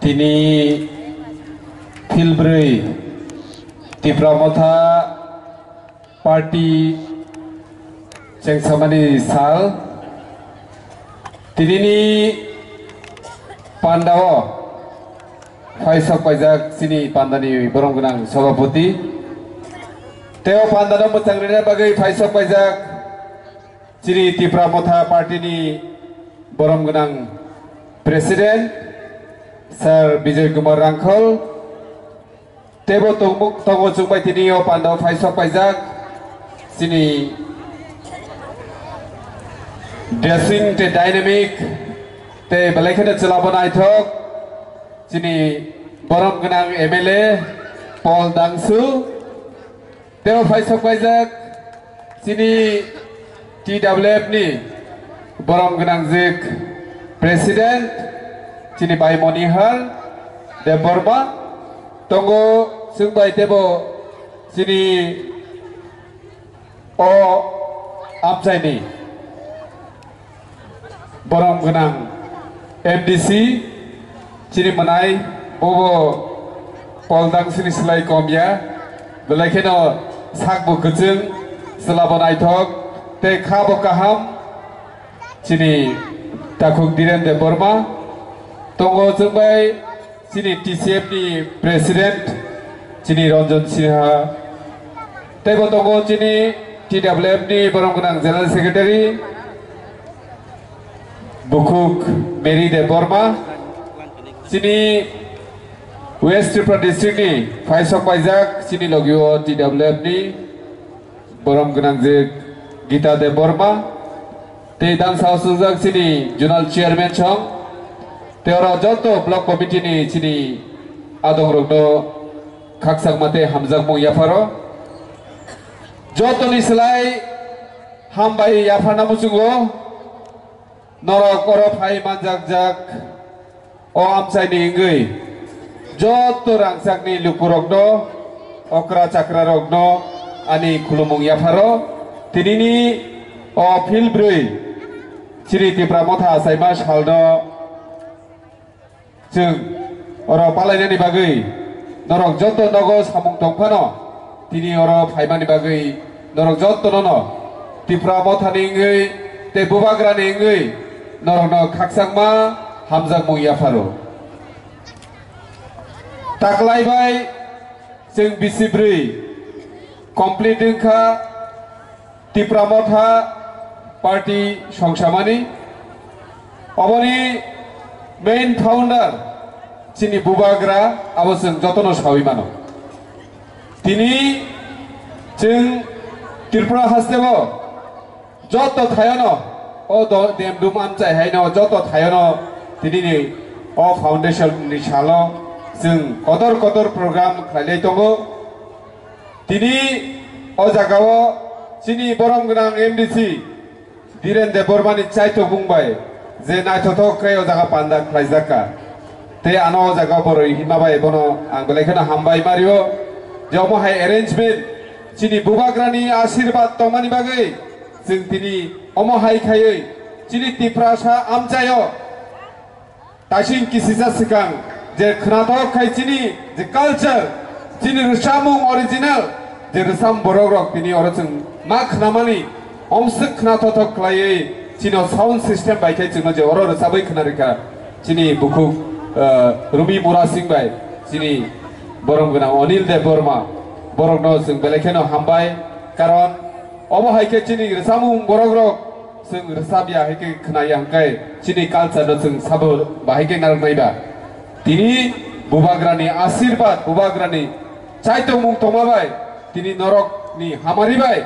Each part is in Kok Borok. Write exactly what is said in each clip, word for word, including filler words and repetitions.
Tini philbrwi Tipra Motha Party chengsamani sal. Tinini pandao phaisok paijak chini pandani borom gwnang sabhapati. Teo pandano mwchang rina bagwi phaisok paijak chini Tipra Motha Party ni borom gwnang President Sir Bijoy Kumar Rangkhol. Tebo tongmuk tongo chwng bai tini o pando phaisok paijak chini dressing te dynamic te belai kheno chwla bo naithok chini borom gwnang M L A Paul Dangsu. Teo phaisok paijak chini T W F ni borom gwnangjik President chini bai Monihar Debbarma tongo, chwng bai tebo chini o amchaini borom gwnang M D C chini mwnai bobo Paul Dangsu ni slai kom ya, belai kheno sak bo kwchwng, chwla bo naithok tei kha bo kaham. Chini takhuk Dhiren Debbarma tongo chwng bai chini T C F ni President chini Ranjan Sinha, teibo tongo chini T W F ni borom gwnang General Secretary Bukhuk Mary Debbarma, chini West Tripura District ni phaisok paijak chini logio T W F ni borom gwnangjik Gita Debbarma, tei dangsa o sujak chini Zonal Chairman song, tei oro joto Block Committee ni chini adongrokno khakchangma tei hamjakmung yapharo. Jotoni slai hambai yapharna muchungo. Norok oro phai manjakjak o amchaini wngwi joto rangchakni lukurokno, okra chakrarokno ani khulumung yapharo. Tinini o philbrwi chini Tipra Motha achaima salno chwng oro palainani bagwi norok joto nogo samung tongphano, tini oro phaimani bagwi norok jotono no Tipra Mothani wngwi tei Bubagrani wngwi norokno khakchangma hamjakmung yapharo. Taklai bai chwng bisi brwi complete wngkha. Tipra Motha Party songsamani, oboni main founder chini Bubagra, abo chwng jotono sawi mano. Tini chwng Tripura hasteo joto thayono, o do-, demdum amchai haino joto thayono tinini o foundation ni salo chwng kotor kotor program khlailai tongo. Tini o jagao chini borom gwnang M D C Dhiren Debbarmani chaitokmung bai je naithothok khe o jaga panda khlaijak kha. Tei ano o jaga boroi hima bai bono ang belai kheno hambai mario je omo hai arrangement chini Bubagrani asirwad tongmani bagwi chwng tini omo hai khaiwi chini Tiprasa amchaio Taising kisisa swkang je khwnathok khai chini je culture, chini rwchapmung original je rwchap borok rok tini oro chwng ma khwnamani omswk khwnathok khlaiwi chini sound system bai khe chwngno je oro rwchabwi khwnarikha chini bukhuk, ah, Rumi Murasing bai chini borom gwnang Anil Debbarma borokno chwng belai kheno hambai, karon omo hai khe chini rwchapmung borok rok chwng rwchapya hai khe khwnaya hwnkhe chini culture no chwng sabo bahai khe narwknai ba. Tini Bubagrani asirwad, Bubagrani chaitokmung tongma bai tini norokni hamari bai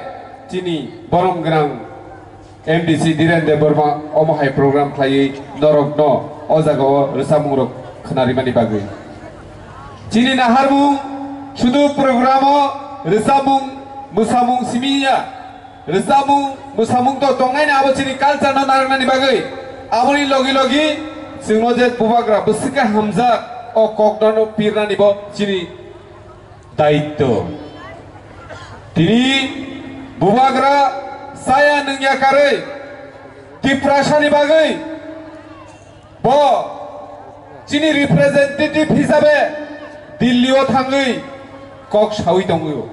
chini borom gwnang M D C Dhiren Debbarma omo hai program khlaiwi norokno o jagao rwchapmung rok khwnarimani bagwi. Chini naharmung sudu programo rwchapmung, mwsamung simi ya. Rwchapmung, mwsamung to tongnaini abo chini culture no narwknani bagwi. Aboni logi logi chwngno je Bubagra bwswk khe hamjak o kokno pirnani bo chini daitto. Tini Bubagra saya nungya karwi Tiprasani bagwi bo Chini representative hisabe Delhi o thangwi kok sawi tongo.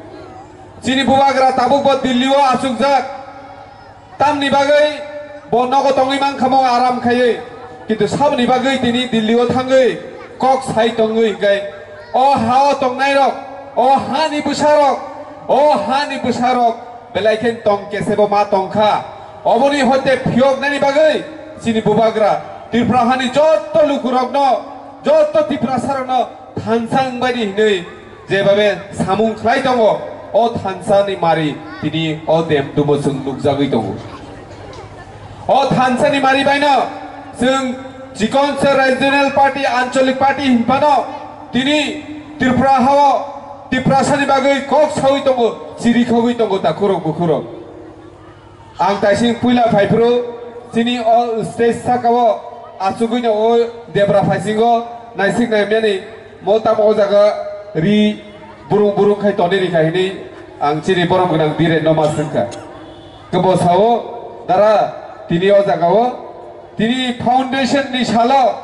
Chini bubagra tabuk bo Delhi o achukjak. Tamni bagwi bo nogo tongwi mankha mo aram khaiwi. Kintu saboni bagwi tini Delhi o thangwi kok sai tongwi hwnkhe o ha o tongnai rok, o hani bwsa rok, o hani bwsa rok belai khe tong kesebo ma tongkha. Oboni hoite phiyoknani bagwi chini bubagra Tripura hani jotto lukurokno, jotto Tiprasarokno thansa wngbaidi hinwi jebabe samung khlai tongo, o thansani mari tini o dem dumo chwng nukjagwi tongo. O thansani mari baino chwng chikon se regional party, ancholik party hinphano tini Tripura hao Tiprasani bagwi kok sawi tongo, chirikhogwi tongo takhurok bukhurok. Ang taising puila phaiphuru chini o stage sakao achugwino o debra phaisingo naisik naimyani mo tamo o jaga ri burung burung khai toni rikha hinwi ang chini borom gwnang Biren no ma swngkha. Kebo sao dara tini o jagao tini foundation ni salo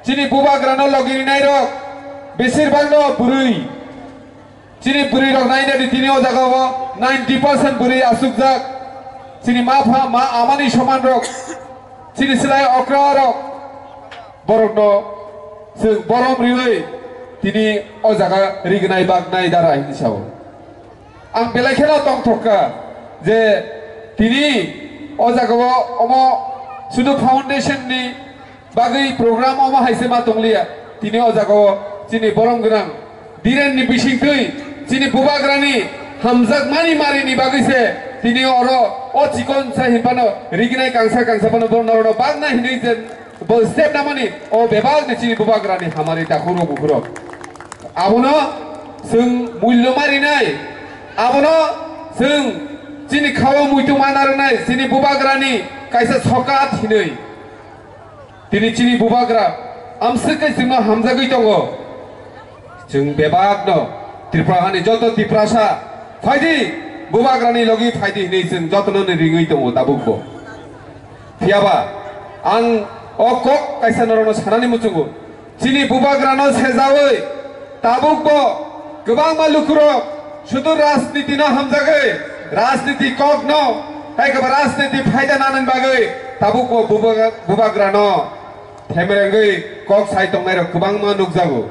chini bubagrano logi rinai rok besir bangno bwrwi. Chini bwrwi rok naina di tini o jaga o ninety percent bwrwi asukjak. Chini ma pha ma amani soman rok. Chini slai okra rok. Borok no chwng borom riwi tini o jaga rignai baknai dara hinwi sao. Ang belai kheno tongthokka je tini o jaga o omo sudu foundation ni bagwi program omo hai se ma tongliya. Tini o jaga o chini borom gwnang Biren ni bisingtwi chini bubagrani hamjakmani mari ni bagwi se tini oro o chikon sa hinphano rignai kangsa kangsa phano bo norok no bagna hinwi je bo step namani o bebak ni chini bubagrani hamari takhuro bukhuro. Abono chwng mullo marinai, abono chwng chini khao muitu mana rwnai, chini bubagrani kaisa sokat hinwi. Tini chini bubagra amswk khe chwngno hamjagwi tongo. Chwng bebakno Tripura hani joto Tiprasa phaidi, bubagrani logi phaidi hinwi chwng jotono ni ringwi tongo tabukbo. Phiyaba ang o kok kaisa norokno sanani muchungo. Chini bubagrano sejawi tabukbo kwbangma lukurok sudu rajnitino hamjagwi, rajniti kokno, hai khe ba rajniti phaida nanani bagwi tabukbo bubagra-, bubagrano themerengwi kok sai tongnairok kwbangma nukjago.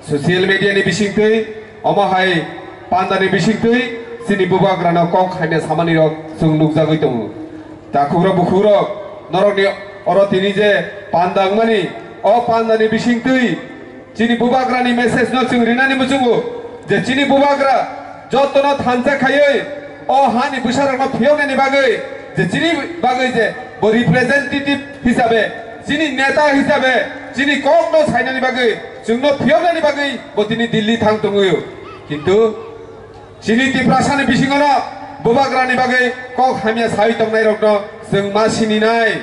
Social media ni bisingtwi, omo hai panda ni bisingtwi chini bubagrano kok hamya samanirok chwng nukjagwi tongo. Takhukrok bukhukrok, norokni oro tini je panda wngmani, o pandani bisingtwi chini bubagrani message no chwng rinani muchungo je chini bubagra jotono thansa khaiwi o hani bwsarokno phiyoknani bagwi je chini bagwi je bo representative hisabe, chini neta hisabe, chini kokno sainani bagwi, chwngno phiyoknani bagwi bo tini Delhi thang tongwi. Kintu chini Tiprasani bisingono bubagrani bagwi kok hamya sai tongnairokno chwng ma sininai.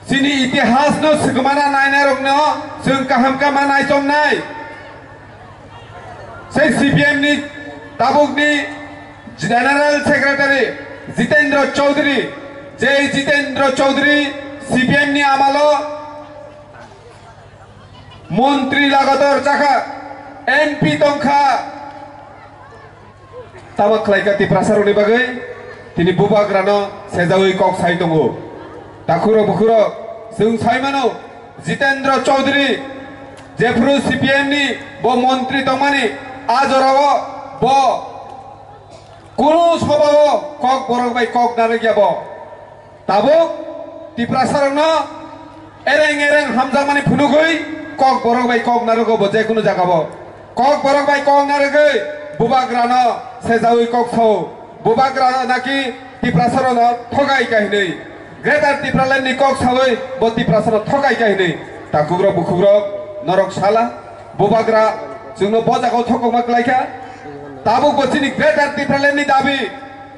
Chini itihasno swkmana nainairokno chwng kaham khe ma naichomnai. Sei C P M ni tabukni General Secretary Jitendra Chaudhary, jei Jitendra Chaudhary C P M ni amalo montri lagator chakha, M P tongkha. Tamo khlaikha Tiprasarokni bagwi tini bubagrano sejawi kok sai tongo. Takhurok bukhurok chwng sai mano, Jitendra Chaudhary jephru C P M ni bo montri tongmani a jorao bo kunu sobao kok borok bai kok narwkya bo. Tabuk Tiprasarokno ereng ereng hamjakmani phunugwi kok borok bai kok narwgo bo jekunu jagao. Kok borok bai kok narwgwi bubagrano sejawi kok sao. Bubagra naki Tiprasarokno thogai kha hinwi. Greater Tipraland ni kok sawi bo Tiprasarokno thogai kha hinwi. Takukrok bukhukrok norok sala bubagra chwngno bo jagao thokokma klaikha. Tabuk bo chini Greater Tipraland ni dabi.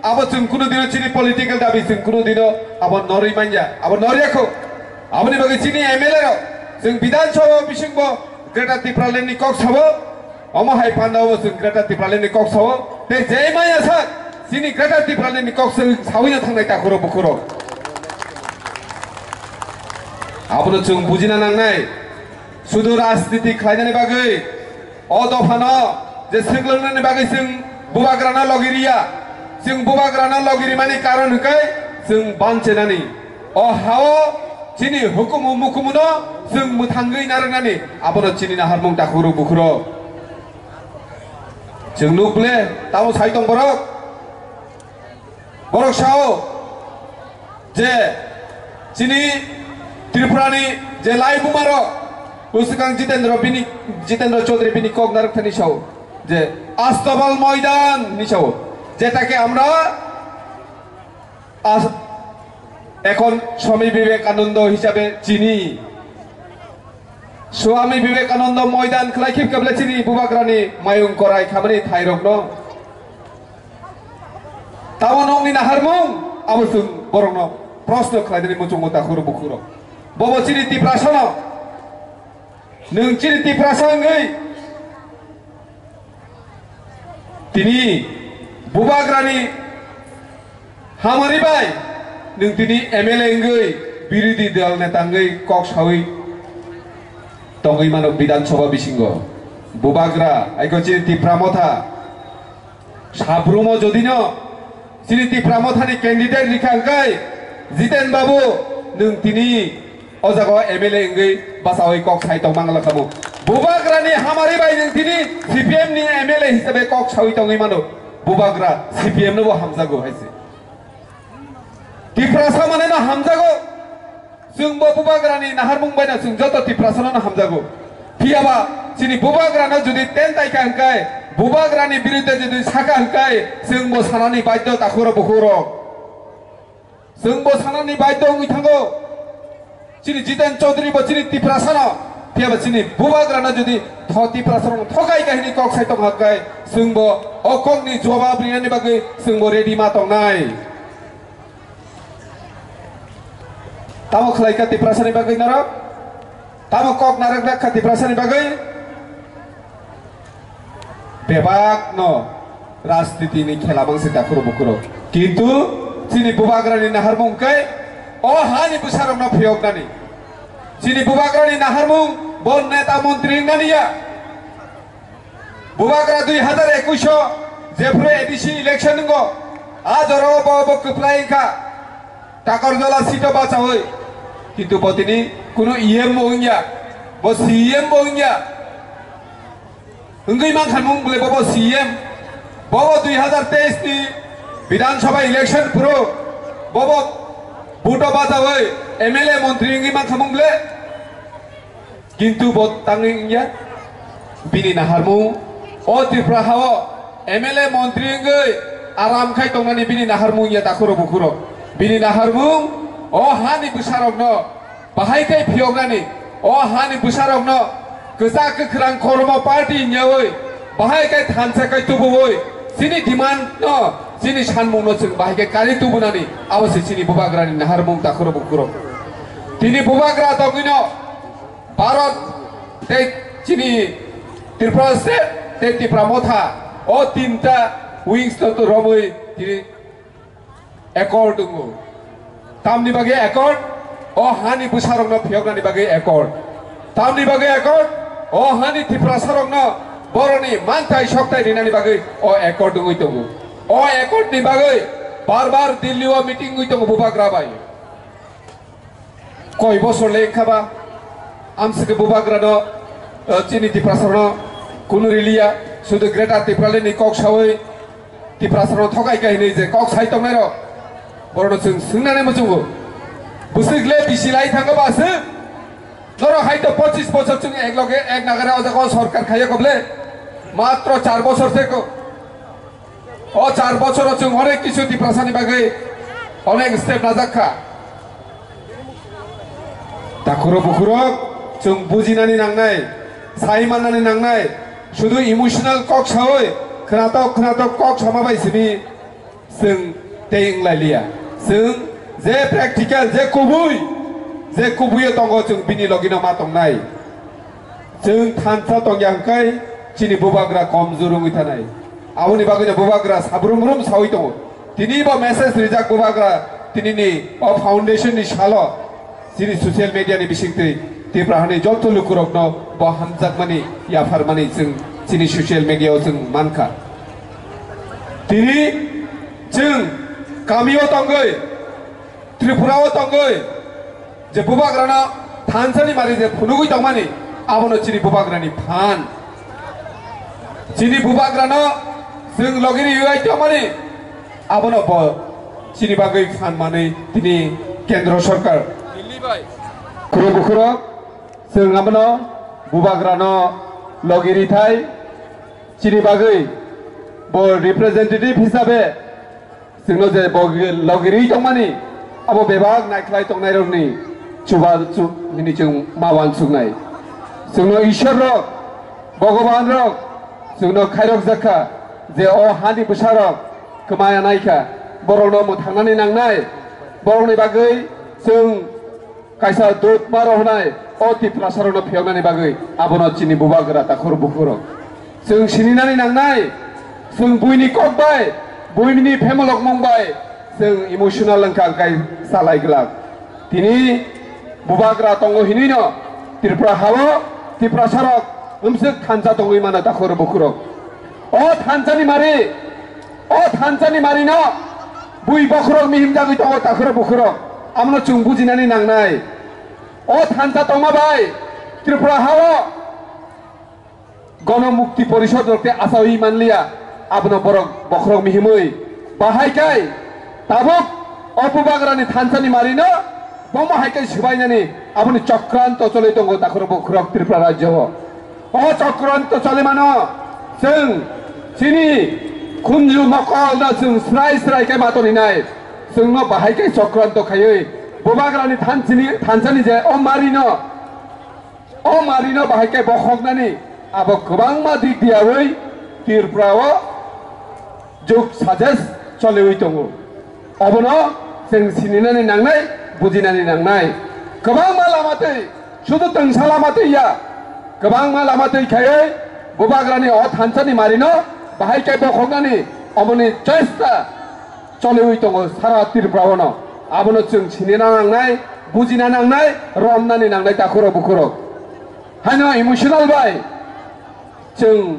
Abo chwng kunu dino chini political dabi chwng kunu dino abo norwi manya, abo norya kho. Aboni bagwi chini M L A rok chwng Bidhan Sabha bisingbo Greater Tipraland ni kok sabo, omo hai panda obo chwng Greater Tipraland ni kok sabo, tei je maya sak chini Greater Tipraland ni kok chwng sawina thangnai takhuro bukhuro. Abono chwng bujina nangnai. Sudu rajniti khlainani bagwi o dophano je swklangnani bagwi chwng bubagrano logi riya. Chwng bubagrano logi rimani karon hwnkhe chwng banchenani. O hao chini hukumu mukumuno chwng mwthangwi narwknani abono chini naharmung takhuro bukhuro. Chwng nuk ble tamo sai tong borok. Borok sao je chini Tripurani je lai bumarok bwswkang Jitendra bini, Jitendra Chaudhary bini kok narwk thani sao je Astabal Moidan ni sao, যেটাকে আমরা আস-, এখন স্বামী বিবেকানন্দ হিসাবে চিনি। Swami Vivekananda moidan khlai khip kable chini bubagrani mayung korai khamani thairokno. Tamo nokni naharmung abo chwng borokno proshno khlainani muchungo takhuro bukhuro. Bobo chini Tiprasano. Nwng chini Tiprasa wngwi tini bubagrani hamari bai nwng tini M L A wngwi birodhi dal neta wngwi kok sawi tongwi mano Bidhan Sabha bisingo. Bubagra aiko chini Tipra Motha sabrumo jodino chini Tipra Mothani candidate rikha hwnkhe Jiten Babu nwng tini o jaga o M L A wngwi bachawi kok sai tongma wngla kamo. Bubagrani hamari bai nwng tini C P M ni M L A hisabe kok sawi tongwi mano. Bubagra C P M no bo hamjago hai se. Tiprasa mane no hamjago. Chwng bo bubagrani naharmung bai no chwng joto Tiprasa no hamjago. Phiyaba chini bubagrano jodi ten taikha hwnkhe, bubagrani birudde jodi saka hwnkhe, chwng bo sanani baidhyo takhuro bukhuro. Chwng bo sanani baidhyo wngwi thango. Chini Jiten Chaudhary bo chini Tiprasano, phiyaba chini bubagrano jodi tho Tiprasano thokai kahini kok sai tong hakai, chwng bo o kokni jobab rinani bagwi chwng bo ready ma tongnai. Tamo khlai kha Tiprasani bagwi norok? Tamo kok narwk nak kha Tiprasani bagwi? Bebakno rajniti ni khela mangsi takhuro bukhuro. Kintu chini bubagrani naharmung khe o hani bwsarokno phiyoknani. Chini bubagrani naharmung bo neta montri wngnani ya. Bubagra dui hazar ekush o jephru A D C election wngo, a jorao bo bo kwplai wngkha. Takarjala seat o bachawi, kintu bo tini kunu E M bo wngya, bo C E M bo wngya. Wngwi mankha mung bwle bobo C E M. Bobo dui hazar teis ni Bidhan Sabha election phuru bobo vote o bachawi M L A montri wngwi mankha mung bwle. Kintu bo tangwi wngya, bini naharmung o Tripura hao M L A montri wngwi aram khai tongnani bini naharmung ya takhuro bukhuro. Bini naharmung o hani bwsarokno bahai khai phiyoknani, o hani bwsarokno kwchak kwkhrang kormo party wngyawi bahai khai thansa khai tubuwi chini demand no, chini sanmung no chwng bahai khai kari tubunani abo se chini bubagrani naharmung takhuro bukhuro. Tini bubagra tongwino Bharat tei chini Tripura State tei Tipra Motha o tinta wings no to romwi tini accord wngo. Tamni bagwi accord? O hani bwsarokno phiyoknani bagwi accord. Tamni bagwi accord? O hani Tiprasarokno boroni manthai soktai rinani bagwi o accord wngwi tongo. O accord ni bagwi bar bar Delhi o meeting wngwi tongo bubagra bai. Koi bosor le wngkha ba, amsike bubagrano, eh, chini Tiprasarno kunu riliya, sudu Greater Tipraland ni kok sawi Tiprasarno thokai kha hinwi je kok sai tongnai rok, borokno chwng swngnani muchungo. Bwswk le bisi lai thango ba aswk? Norok hai to pochis bochor chwng ek loge ek nagare o jaga o sorkar khaiya kho ble? Matro char bochor se ko. O char bochoro chwng onek kisu Tiprasani bagwi onek step najak kha. Takhuro bukhurok chwng bujinani nangnai, sai mannani nangnai, sudu emotional kok sawi khwnatok khwnatok kok sama bai simi chwng tei wnglailiya. Chwng je practical, je kubui, je kubuio tongo chwng bini logino ma tongnai. Chwng thansa tongya hwnkhe chini bubagra komjor wngwi thanai. Aboni bagwino bubagra sabrum brum sawi tongo. Tini bo message rijak bubagra tinini o foundation ni salo chini social media ni bisingtwi. Tipra hani joto lukurokno bo hamjakmani yapharmani chwng chini social media-o chwng mankha. Tini chwng kamio tongwi, Tripura-o tongwi, je bubagrano thansani mari je phunugwi tongmani, abono chini bubagrani phan. Chini bubagrano chwng logi riwi tongmani, abono bo chini bagwi phan manwi tini Kendro Sorkar. Khurok bukhurok, chwng abono bubagrano logi rithai chini bagwi bo representative hisabe chwngno je bo logi ri tongmani, abo bebak naikhlai tongnairokni chuba chu hini chwng ma uansuknai. Chwngno Ishwar rok, Bhogoban rok chwngno khairok jakha je o hani bwsarok kwmaya naikha, borokno mwthangnani nangnai, borokni bagwi chwng kaisa dut ma rohonai o Tiprasarokno phiyoknani bagwi abono chini bubagra takhur bukhurok. Chwng sininani nangnai, chwng buini kok bai, buini phemolokmung bai, chwng emotional wngkha, wngkai salai glak. Tini bubagra tongo hinwino Tripura hao Tiprasarok wmswk thansa tongwi mano takhur bukhurok. O thansani mari, o thansani marino bui bokhorok mihimjagwi tongo takhurok bukhurok. Amno chwng bujinani nangnai. O thansa tongma bai Tripura hao Gono Mukti Porishod rok te achawi manliya. Abono borok bokhorok mihimwi bahai kai tabuk o bubagrani thansani marino bomo hai kai swbainani aboni chokranto choli tongo takhurok bukhurok Tripura rajyo o. O chokranto choli mano chwng chini khunju mokolno chwng srai srai khe ma toninai. Chwngno bahai khe chokranto khaiwi bubagrani thansini, thansani je o marino, o marino bahai khe bokhoknani abo kwbangma dik diyawi Tripura o juk suggest choliwi tongo. Obono chwng sininani nangnai, bujinani nangnai. Kwbangma lama twi, sudu twngsa lama twi ya, kwbangma lama twi khaiwi bubagrani o thansani marino bahai khe bokhoknani omoni chesta choliwi tongo sara Tripura ono. Abono chwng sinina nangnai, bujina nangnai, romnani nangnai takhurok bukhurok. Haino emotional bai chwng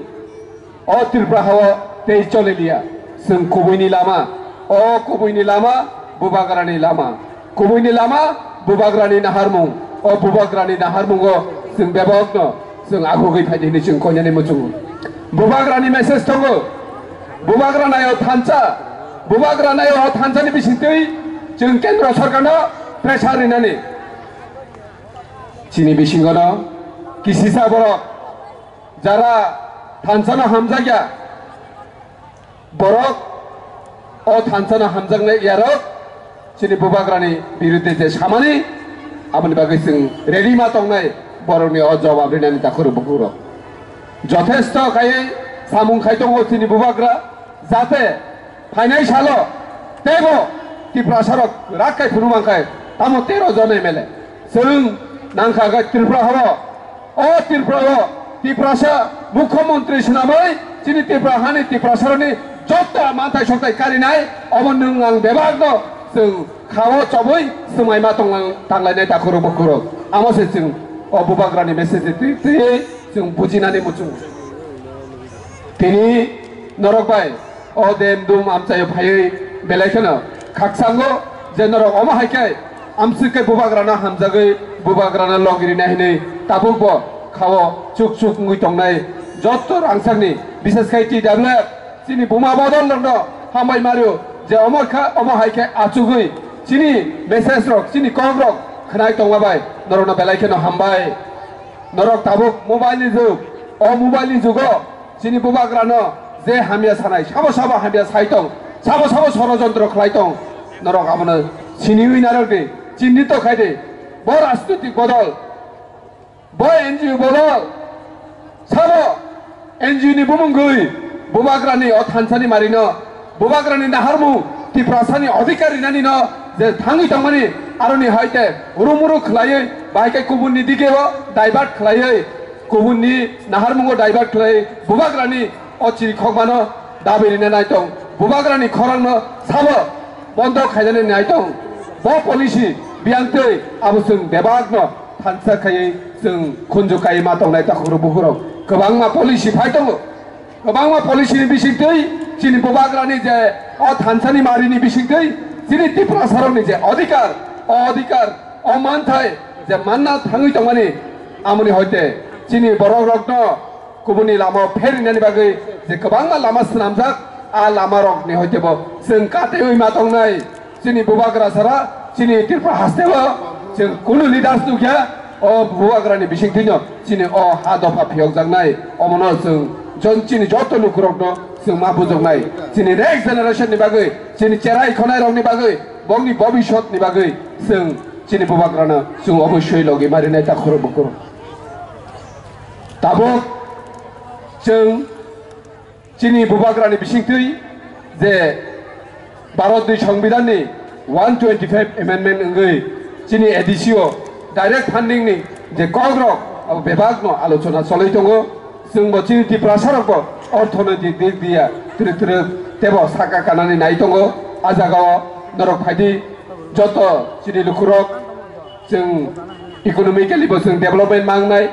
o Tripura hao tei choli liya. Chwng kubuini lama, o kubuini lama, bubagrani lama. Kubuini lama, bubagrani naharmung. O bubagrani naharmungo chwng bebokno chwng akhugwi phaidi hwnwi chwng koinani muchungo. Bubagrani message tongo. Bubagra naio thansa, bubagra naio o thansani bisingtwi chwng Kendra Sorkarno pressure rinani. Chini bisingono kisisa borok jara thansano hamjakya, borok o thansano hamjaknai yarok chini bubagrani birudde je samani, aboni bagwi chwng ready ma tongnai borokni o jawab rinani takhurok bukhurok. Jothesto khaiwi samung khai tongo chini bubagra, jate phainai salo teibo Tiprasarok rak khai phuru mankhai tamo tero jon M L A. Chwng nangkha khe Tripura hao, o Tripura o Tiprasa Mukhyamantri swnamwi chini Tripura hani Tiprasarokni joto manthai sothai karinai, omo nwng ang bebakno chwng khao chobwi swmai ma tonglang-, tanglainai takhurok bukhurok. Amo se chwng o bubagrani message twi twi chwng bujinani muchung. Tini norok bai o dem dum amchaio phaiwi belai kheno khaksango je norok omo hai khe amswk khe bubagrano hamjagwi bubagrano logirina hinwi tabukbo khao chuk chuk wngwi tongnai joto rangchakni, bishes khai T W F chini buma bodol rokno hambai mario je omo kha, omo hai khe achugwi chini message rok, chini kok rok khwnai tongma bai norokno belai kheno hambai. Norok tabuk mobile ni jug, o mobile ni jugo chini bubagrano je hamya sanai, sabo sabo hamya sai tong, sabo sabo sorojontro khlai tong, norok abono siniwi narok di, chinni to khai di, bo rajnitik bodol, bo N G O bodol, sabo N G O ni bumungwi bubagrani o thansani marino, bubagrani naharmung, Tiprasani odhikar rinani no je thangwi tongmani aroni hai te urumuru khlaiwi bahai khe kubunni dige o divert khlaiwi, kubunni naharmungo divert khlaiwi bubagrani o chirikhokmano dabi rina nai tong, bubagrani khorangno sabo bondo khainani nai tong. Bo policy biyang twi abo chwng bebakno thansa khaiwi Chwng khunju kai ma tongnai takhuk rok bukhuk rok kwbangma policy phai tongo. Kwbangma policy ni bisingtwi chini bubagrani je o thansani marini bisingtwi chini Tiprasarokni je odhikar, o odhikar, o manthai je manna thangwi tongmani, amoni hoite chini borok rokno kubuni lama o pherinani bagwi je kwbangma lama swnamjak, a lama rokni hoite bo chwng kataiwi ma tongnai. Chini bubagra sara, chini Tripura hasteo chwng kunu leaders nukya, o bubagrani bisingtwino chini o ha dopha phiyokjaknai, omono chwng jon-, chini joto lukurokno chwng ma bujoknai. Chini next generation ni bagwi, chini cherai khonai rokni bagwi, bongni bobiswt ni bagwi chwng chini bubagrano chwng obossoi logi marinai takhuk rok bukhuk rok. Tabuk chwng chini bubagrani bisingtwi je Bharatni Songbidanni one twenty five amendment wngwi chini A D C o direct funding ni je kokrok abo bebakno alochona choli tongo. Chwngbo chini Tiprasarokbo orthonoitik dik diya twrwk twrwk tebo saka kanani nai tongo. A jagao norok phaidi joto chini lukurok chwng economically bo chwng development mangnai,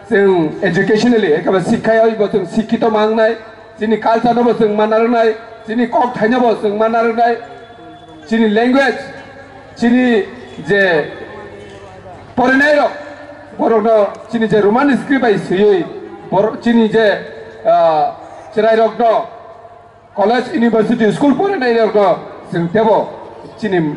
chwng educationally ekaba sikkhayo bo chwng sikkito mangnai, chini culture no bo chwng manna rwnai, chini kok thaino bo chwng manna rwnai, chini language, chini je porinai rok, borok no chini je Roman script bai swiwi, bor-, chini je, ah, cherai rok no college, university, school porinai rok no chwng tebo chini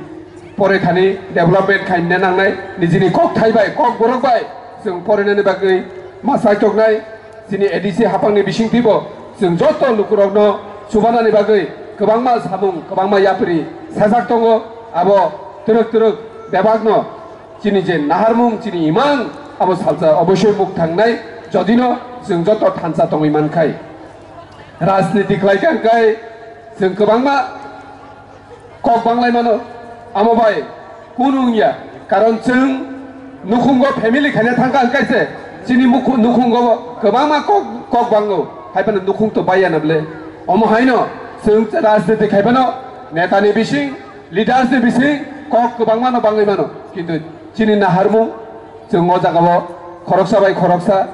porithani development khaina nangnai, nijini kok thai bai, kok borok bai chwng porinani bagwi ma sai toknai. Chini A D C hapangni bisingtwibo chwng joto lukurokno chubanani bagwi kwbangma samung, kwbangma yapri sajak tongo. Abo twrwk twrwk bebakno chini je naharmung, chini imang, abo salsa obossoi muk thangnai, jodino chwng joto thansa tongwi mankhai. Rajniti khlai kha hwnkhe chwng kwbangma kok banglai mano, amo bai kunu wngya, karon chwng nukhungo family khaina thangkha hwnkhe se chini mukhu-, nukhungo kwbangma kok, kok bango, haiphano nukhung to baiya na bwle. Omo haino chwng rajniti khai phano netani bising, leaders ni bising kok kwbangma no bangwi mano, kintu chini naharmung, chwng o jagao khoroksa bai khoroksa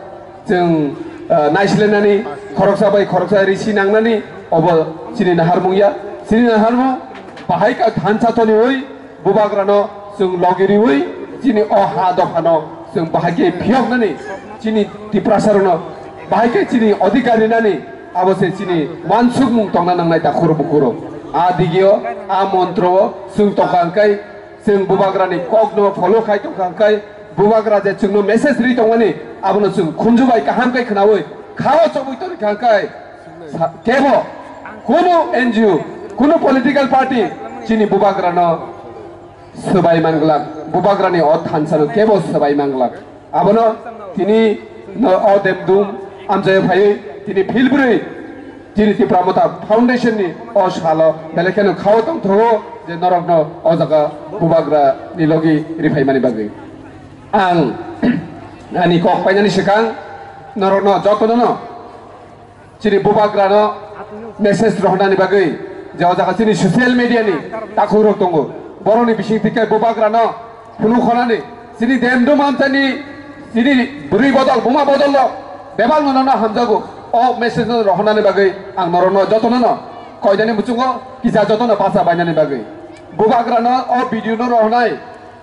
chwng, ah, naislenani, khoroksa bai khoroksa risi nangnani, obo chini naharmung ya. Chini naharmung bahai kha thansa toniwi bubagrano chwng logi riwi chini o ha dophano chwng bahai khe phiyoknani, chini Tiprasarokno bahai khe chini odhikar rinani, abo se chini wansukmung tongna nangnai takhuk bukhuk rok. A digio, a montro o chwng tongkha hwnkhe, chwng bubagrani kokno follow khai tongkha hwnkhe, bubagra je chwngno message ri tongmani, abono chwng khunju bai kaham khe khnaui khao chobwi tongkha hwnkhe, sa-, kebo kunu N G O, kunu political party chini bubagrano swbai manglak, bubagrani o thansano kebo swbai manglak. Abono tini no o Demdum amchaio phaiwi tini philbrwi chini Tipra Motha Foundation ni o salo belai kheno khao tongthogo je norokno o jaga bubagra ni logi riphaimani bagwi. Ang ani kok painani swkang norokno jotono no chini bubagrano message rohornani bagwi je o jaga chini social media ni takhuk rok tongo, borokni bising thikhe bubagrano phunuk khonani chini Demdum amchaini chini bwrwi bodol, buma bodol rok bebak no nono hamjago. O message no rohornani bagwi ang norokno jotono no koinani muchungo kisa jotono bacha bainani bagwi bubagrano o video no rohornai.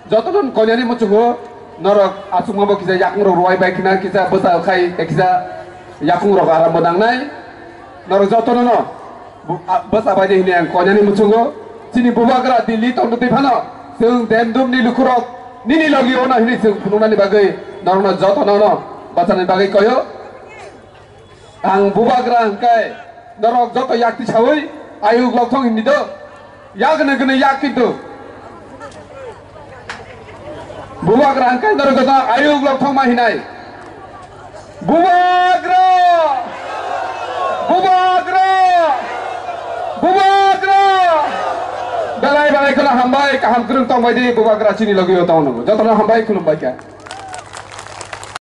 Jotono koinani muchungo norok achukma bo kisa yakung rok ruwai bai khna kisa bwsa khai kisa yakung rok aram bo nangnai. Norok jotono no bu-, a-, bwsa bai di hini ang koinani muchungo chini bubagra Delhi tongtwi phano chwng Demdum ni lukurok nini logi ono hini chwng phunuknani bagwi norokno jotono no bachani bagwi koyo. Ang bubagra hwnkhe norok joto yakti saui ayuk lokthong hindi do. Yak ne gene yak kintu. Bubagra hwnkhe norok joto ayuk lokthong ma hinai. Bubagra! Bubagra! Bubagra! Belai belai kheno hambai, kaham kwrwng tongbai di bubagra chini logi o tong nang. Joto no hambai, khulumbai kha.